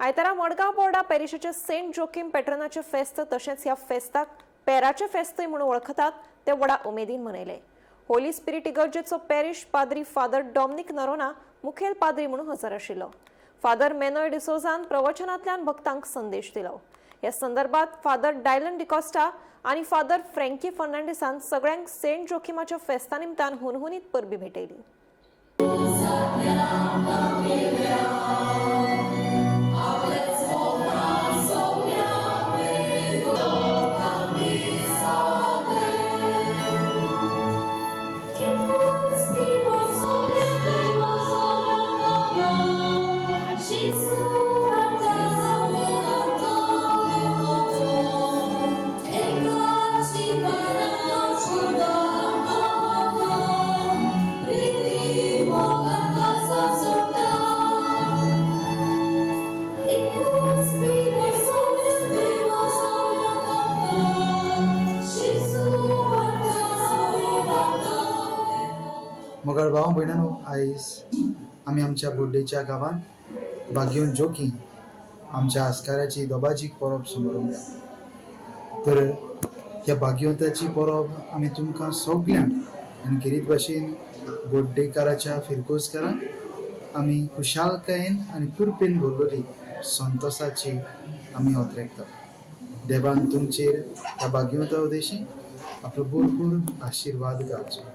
आयतारा मडगांव बोर्डा पॅरिशाचे सेंट जोकीम पेट्रनाचे फेस्त तशेंच ह्या फेस्ताक पेराचे फेस्तय म्हणून वळखतात ते व्हडा उमेदीन मनयले. होली स्पिरिट इगर्जेचो पॅरिश पाद्री फादर डॉमनिक नरोना मुखेल पाद्री म्हणून हजर आशिल्लो. फादर मेनोय डिसोजान प्रवचनांतल्यान भक्तांक संदेश दिलो. ह्या संदर्भात फादर डायलन डिकॉस्टा आनी फादर फ्रँकी फर्नांडिसान सगळ्यांक सेंट जोखिमाच्या फेस्ता निमतान हुनहुनीत परबी भेटयली. मोगाळ भाव भयणांनो, आयज आमी आमच्या बोड्डेच्या गांवांत बागयोन जोकी आमच्या आस्काराची दोबाजीक परब समरोवया. तर ह्या बागयोताची परब आमी तुमकां सगल्यांक आनी खेरीत भाशेन बोड्डेकाराच्या फिरकोजकारांक आमी खुशालकायेन आनी कृपेन भरलेली संतोसाची आमी ओतरेकतात. देवान तुमचेर ह्या बागयोता उदेशी आपलो भरपूर आशिर्वाद घालचो.